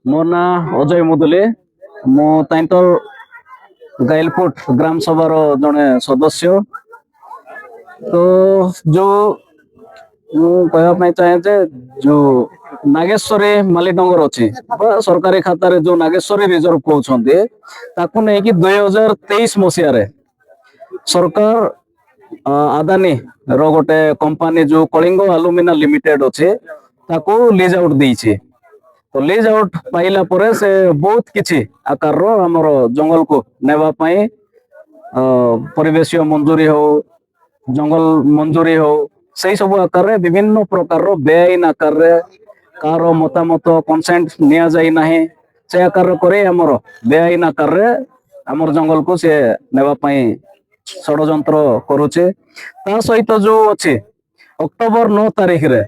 ମୋ ନାଁ ଅଜୟ ମୁଦୁଲି। ମୁଁ ତାଇନ୍ତର ଗାଇଲପୁଟ ଗ୍ରାମ ସଭାର ଜଣେ ସଦସ୍ୟ। ତ ଯୋଉ ମୁଁ କହିବା ପାଇଁ ଚାହେଁ ଯେ ଯୋଉ ନାଗେଶ୍ୱରୀ ମାଲିଡଙ୍ଗର ଅଛି ବା ସରକାରୀ ଖାତାରେ ଯୋଉ ନାଗେଶ୍ୱରୀ ରିଜର୍ଭ କହୁଛନ୍ତି, ତାକୁ ନେଇକି 2023 ମସିହାରେ ସରକାର ଆଦାନୀ ର ଗୋଟେ କମ୍ପାନୀ ଯୋଉ କଳିଙ୍ଗ ଆଲୁମିନା ଲିମିଟେଡ ଅଛି, ତାକୁ ଲିଜ ଆଉଟ ଦେଇଛି। ତ ଲିଜ ଆଉଟ ପାଇଲା ପରେ ସେ ବହୁତ କିଛି ଆକାରର ଆମର ଜଙ୍ଗଲକୁ ନେବା ପାଇଁ ପରିବେଶୀୟ ମଞ୍ଜୁରୀ ହଉ, ଜଙ୍ଗଲ ମଞ୍ଜୁରୀ ହଉ, ସେଇ ସବୁ ଆକାରରେ ବିଭିନ୍ନ ପ୍ରକାରର ବେଆଇନ ଆକାରରେ କାହାର ମତାମତ କନସେଣ୍ଟ ନିଆଯାଇ ନାହିଁ। ସେ ଆକାରରେ କରି ଆମର ବେଆଇନ ଆକାରରେ ଆମର ଜଙ୍ଗଲକୁ ସେ ନେବା ପାଇଁ ଷଡଯନ୍ତ୍ର କରୁଛି। ତା ସହିତ ଯୋଉ ଅଛି ଅକ୍ଟୋବର 9 ତାରିଖରେ,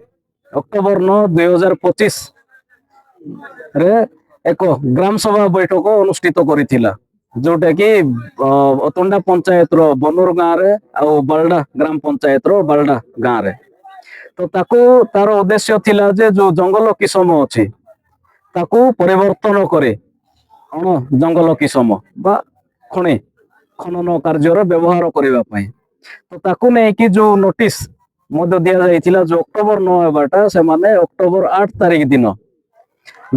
ଅକ୍ଟୋବର 9 2025 ରେ ଏକ ଗ୍ରାମ ସଭା ବୈଠକ ଅନୁଷ୍ଠିତ କରିଥିଲା, ଯୋଉଟା କି ଅତୁଣ୍ଡା ପଞ୍ଚାୟତର ବନୁର ଗାଁରେ ଆଉ ବାଲଡା ଗ୍ରାମ ପଞ୍ଚାୟତର ବାଲଡା ଗାଁରେ। ତ ତାକୁ ତାର ଉଦ୍ଦେଶ୍ୟ ଥିଲା ଯେ ଯୋଉ ଜଙ୍ଗଲ କିସମ ଅଛି, ତାକୁ ପରିବର୍ତ୍ତନ କରି ଅଣ ଜଙ୍ଗଲ କିସମ ବା ଖଣି ଖନନ କାର୍ଯ୍ୟରେ ବ୍ୟବହାର କରିବା ପାଇଁ। ତ ତାକୁ ନେଇକି ଯୋଉ ନୋଟିସ ମଧ୍ୟ ଦିଆଯାଇଥିଲା, ଯୋଉ ଅକ୍ଟୋବର 9 ହେବାଟା ସେମାନେ ଅକ୍ଟୋବର 8 ତାରିଖ ଦିନ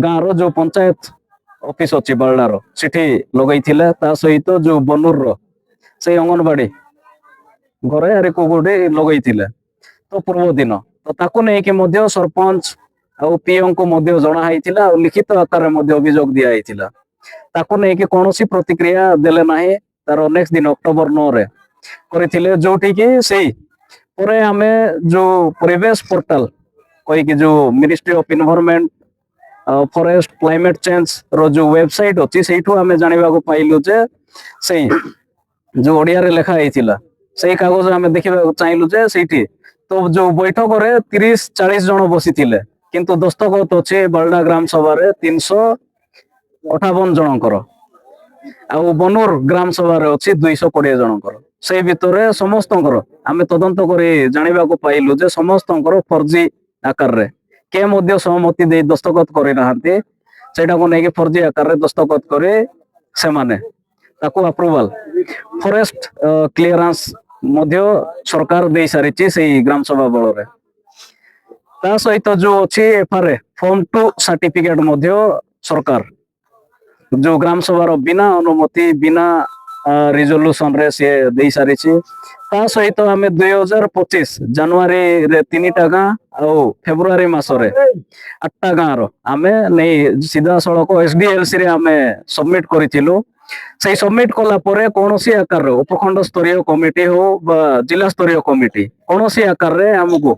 ଗାଁର ଯୋଉ ପଞ୍ଚାୟତ ଅଫିସ ଅଛି ବାଲଡାର, ସେଠି ଲଗେଇଥିଲେ। ତା ସହିତ ଯୋଉ ବନୁରର ସେଇ ଅଙ୍ଗନବାଡି ଘରେ ଆରେ କୋଉ ଗୋଟେ ଲଗେଇଥିଲେ। ତ ପୂର୍ବ ଦିନ ତ ତାକୁ ନେଇକି ମଧ୍ୟ ସରପଞ୍ଚ ଆଉ ପିଓଙ୍କୁ ମଧ୍ୟ ଜଣା ହେଇଥିଲା ଆଉ ଲିଖିତ ଆକାରରେ ମଧ୍ୟ ଅଭିଯୋଗ ଦିଆ ହେଇଥିଲା। ତାକୁ ନେଇକି କୌଣସି ପ୍ରତିକ୍ରିୟା ଦେଲେ ନାହିଁ। ତାର ନେକ୍ସଟ ଦିନ ଅକ୍ଟୋବର 9ରେ କରିଥିଲେ, ଯୋଉଠିକି ସେଇ ପରେ ଆମେ ଯୋଉ ପରିବେଶ ପୋର୍ଟାଲ କହିକି ଯୋଉ Ministry of Environment, Forest, Climate Change ର ଯୋଉ ୱେବସାଇଟ ଅଛି, ସେଇଠୁ ଆମେ ଜାଣିବାକୁ ପାଇଲୁ ଯେ ସେଇ ଯୋଉ ଓଡିଆରେ ଲେଖା ହେଇଥିଲା, ସେଇ କାଗଜ ଆମେ ଦେଖିବାକୁ ଚାହିଁଲୁ ଯେ ସେଇଠି ତ ଯୋଉ ବୈଠକରେ 30-40 ଜଣ ବସିଥିଲେ, କିନ୍ତୁ ଦସ୍ତଖତ ଅଛି ବାଲଡା ଗ୍ରାମ ସଭାରେ 358 ଜଣଙ୍କର ଆଉ ବନୁର ଗ୍ରାମ ସଭାରେ ଅଛି 220 ଜଣଙ୍କର। ସେଇ ଭିତରେ ସମସ୍ତଙ୍କର ଆମେ ତଦନ୍ତ କରି ଜାଣିବାକୁ ପାଇଲୁ ଯେ ସମସ୍ତଙ୍କର ଫର୍ଜି ଆକାରରେ, କିଏ ମଧ୍ୟ ସହମତି ଦେଇ ଦସ୍ତଖତ କରିନାହାନ୍ତି। ସେଇଟାକୁ ନେଇକି ଫର୍ଜି ଆକାରରେ ଦସ୍ତଖତ କରି ସେମାନେ ତାକୁ ଆପ୍ରୁଭାଲ, ଫରେଷ୍ଟ କ୍ଲିୟରାନ୍ସ ମଧ୍ୟ ସରକାର ଦେଇ ସାରିଛି ସେଇ ଗ୍ରାମ ସଭା ବଳରେ। ତା ସହିତ ଯୋଉ ଅଛି ଏଫଆରଏ ଫର୍ମ 2 ସାର୍ଟିଫିକେଟ ମଧ୍ୟ ସରକାର ଯୋଉ ଗ୍ରାମ ସଭାର ବିନା ଅନୁମତି, ବିନା ରିଜଲ୍ୟୁସନ ରେ ସିଏ ଦେଇ ସାରିଛି। ତା ସହିତ ଆମେ 2025 ଜାନୁଆରୀରେ ତିନିଟା ଗାଁ ଆଉ ଫେବୃଆରୀ ମାସରେ ଆଠଟା ଗାଁର ଆମେ ନେଇ ସିଧାସଳଖ ଏସଡିଏଲସି ରେ ଆମେ ସବମିଟ କରିଥିଲୁ। ସେଇ ସବମିଟ କଲା ପରେ କୌଣସି ଆକାରର ଉପଖଣ୍ଡ ସ୍ତରୀୟ କମିଟି ହଉ ବା ଜିଲ୍ଲା ସ୍ତରୀୟ କମିଟି, କୌଣସି ଆକାରରେ ଆମକୁ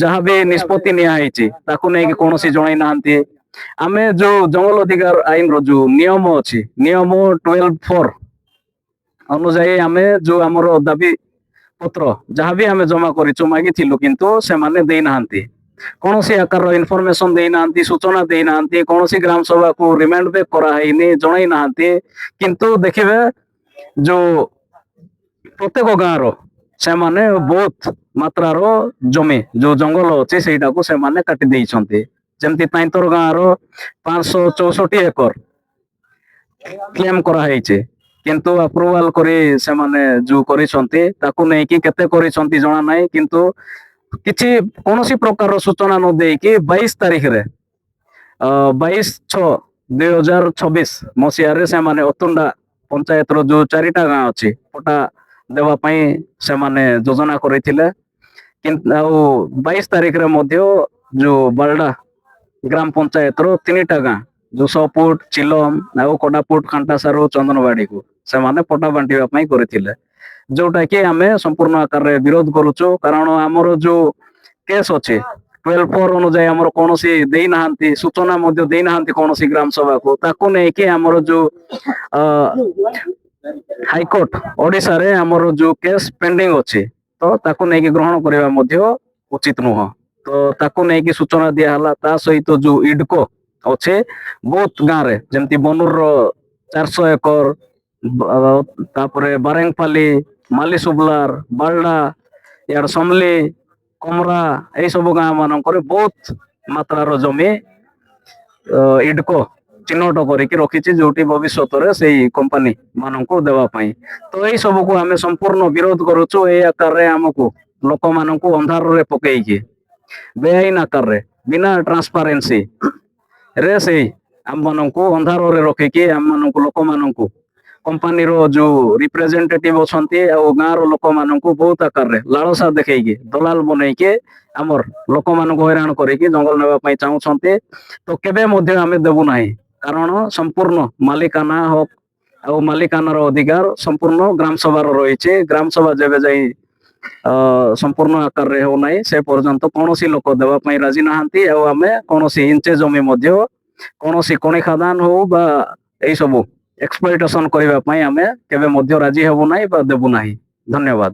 ଯାହା ବି ନିଷ୍ପତ୍ତି ନିଆ ହେଇଛି, ତାକୁ ନେଇକି କୌଣସି ଜଣେଇ ନାହାନ୍ତି। ଆମେ ଯୋଉ ଜଙ୍ଗଲ ଅଧିକାର ଆଇନର ଯୋଉ ନିୟମ ଅଛି, ନିୟମ 12(4) ଅନୁଯାୟୀ ଆମେ ଯୋଉ ଆମର ଦାବି ପତ୍ର ଯାହା ବି ଆମେ ଜମା କରିଛୁ, ମାଗିଥିଲୁ, କିନ୍ତୁ ସେମାନେ ଦେଇନାହାନ୍ତି। କୌଣସି ଆକାରର ଇନଫରମେସନ ଦେଇନାହାନ୍ତି, ସୂଚନା ଦେଇନାହାନ୍ତି। କୌଣସି ଗ୍ରାମ ସଭାକୁ ରିମାଣ୍ଡ ବ୍ୟାକ୍ କରାହେଇନି, ଜଣେଇ ନାହାନ୍ତି। କିନ୍ତୁ ଦେଖିବେ ଯୋଉ ପ୍ରତ୍ୟେକ ଗାଁର ସେମାନେ ବହୁତ ମାତ୍ରାର ଜମି, ଯୋଉ ଜଙ୍ଗଲ ଅଛି, ସେଇଟାକୁ ସେମାନେ କାଟି ଦେଇଛନ୍ତି। ଯେମିତି ତାଇନ୍ତର ଗାଁର 564 ଏକର କ୍ଲେମ କରାହେଇଛି, କିନ୍ତୁ ଆପ୍ରୁଭାଲ କରି ସେମାନେ ଯୋଉ କରିଛନ୍ତି, ତାକୁ ନେଇକି କେତେ କରିଛନ୍ତି ଜଣା ନାହିଁ। କିନ୍ତୁ କିଛି କୌଣସି ପ୍ରକାରର ସୂଚନା ନ ଦେଇକି 22 ତାରିଖରେ, 22/6/2026 ମସିହାରେ ସେମାନେ ଅତୁଣ୍ଡା ପଞ୍ଚାୟତର ଯୋଉ ଚାରିଟା ଗାଁ ଅଛି, ପଟା ଦେବା ପାଇଁ ସେମାନେ ଯୋଜନା କରିଥିଲେ। କିନ୍ତୁ ଆଉ 22 ତାରିଖରେ ମଧ୍ୟ ଯୋଉ ବାଲଡା ଗ୍ରାମ ପଞ୍ଚାୟତର ତିନିଟା ଗାଁ, ଯୋଉ ସପୁଟ, ଚିଲମ ଆଉ କୋଡାପୁଟ, ଖାଣ୍ଟାସାରୁ, ଚନ୍ଦନବାଡିକୁ ସେମାନେ ପଟା ବାଣ୍ଟିବା ପାଇଁ କରିଥିଲେ, ଯୋଉଟା କି ଆମେ ସମ୍ପୂର୍ଣ୍ଣ ଆକାରରେ ବିରୋଧ କରୁଛୁ। କାରଣ ଆମର ଯୋଉ କେସ୍ ଅଛି 12(4) ଅନୁଯାୟୀ, ଆମର କୌଣସି ଦେଇନାହାନ୍ତି, ସୂଚନା ମଧ୍ୟ ଦେଇନାହାନ୍ତି କୌଣସି ଗ୍ରାମ ସଭାକୁ। ତାକୁ ନେଇକି ଆମର ଯୋଉ ହାଇକୋର୍ଟ ଓଡିଶାରେ ଆମର ଯୋଉ କେସ୍ ପେଣ୍ଡିଂ ଅଛି, ତ ତାକୁ ନେଇକି ଗ୍ରହଣ କରିବା ମଧ୍ୟ ଉଚିତ ନୁହଁ। ତ ତାକୁ ନେଇକି ସୂଚନା ଦିଆହେଲା। ତା ସହିତ ଯୋଉ ଇଡକୋ ଅଛି, ବହୁତ ଗାଁରେ, ଯେମିତି ବନୁରର 400 ଏକର, ତାପରେ ବାରେଙ୍ଗପାଲି, ମାଲିସୁବଲାର, ବାଲଡା, ଇଆଡେ ସମଲି, କମରା, ଏଇ ସବୁ ଗାଁ ମାନଙ୍କରେ ବହୁତ ମାତ୍ରାର ଜମି ଇଡକୋ ଚିହ୍ନଟ କରିକି ରଖିଛି, ଯୋଉଠି ଭବିଷ୍ୟତରେ ସେଇ କମ୍ପାନୀ ମାନଙ୍କୁ ଦେବା ପାଇଁ। ତ ଏଇ ସବୁକୁ ଆମେ ସମ୍ପୂର୍ଣ୍ଣ ବିରୋଧ କରୁଛୁ। ଏଇ ଆକାରରେ ଆମକୁ ଲୋକମାନଙ୍କୁ ଅନ୍ଧାରରେ ପକେଇକି, ବେଆଇନ ଆକାରରେ, ବିନା ଟ୍ରାନ୍ସପାରେନ୍ସି ରେ ସେଇ ଆମମାନଙ୍କୁ ଅନ୍ଧାରରେ ରଖିକି, ଆମମାନଙ୍କୁ ଲୋକମାନଙ୍କୁ, କମ୍ପାନୀର ଯୋଉ ରିପ୍ରେଜେଣ୍ଟେଟିଭ ଅଛନ୍ତି ଆଉ ଗାଁର ଲୋକମାନଙ୍କୁ ବହୁତ ଆକାରରେ ଲାଳସା ଦେଖେଇକି, ଦଲାଲ ବନେଇକି ଆମର ଲୋକମାନଙ୍କୁ ହଇରାଣ କରିକି ଜଙ୍ଗଲ ନେବା ପାଇଁ ଚାହୁଁଛନ୍ତି। ତ କେବେ ମଧ୍ୟ ଆମେ ଦେବୁ ନାହିଁ, କାରଣ ସମ୍ପୂର୍ଣ୍ଣ ମାଲିକାନା ହକ୍ ଆଉ ମାଲିକାନାର ଅଧିକାର ସମ୍ପୂର୍ଣ୍ଣ ଗ୍ରାମ ସଭାର ରହିଛି। ଗ୍ରାମ ସଭା ଯେବେ ଯାଇ ସମ୍ପୂର୍ଣ୍ଣ ଆକାରରେ ହେଉନାହିଁ, ସେ ପର୍ଯ୍ୟନ୍ତ କୌଣସି ଲୋକ ଦେବା ପାଇଁ ରାଜି ନାହାନ୍ତି। ଆଉ ଆମେ କୌଣସି ଇଞ୍ଚେ ଜମି ମଧ୍ୟ କୌଣସି କଣି ଖାଦାନ ହଉ ବା ଏଇ ସବୁ ଏକ୍ସପ୍ଲଏଟେସନ କରିବା ପାଇଁ ଆମେ କେବେ ମଧ୍ୟ ରାଜି ହେବୁ ନାହିଁ ବା ଦେବୁ ନାହିଁ। ଧନ୍ୟବାଦ।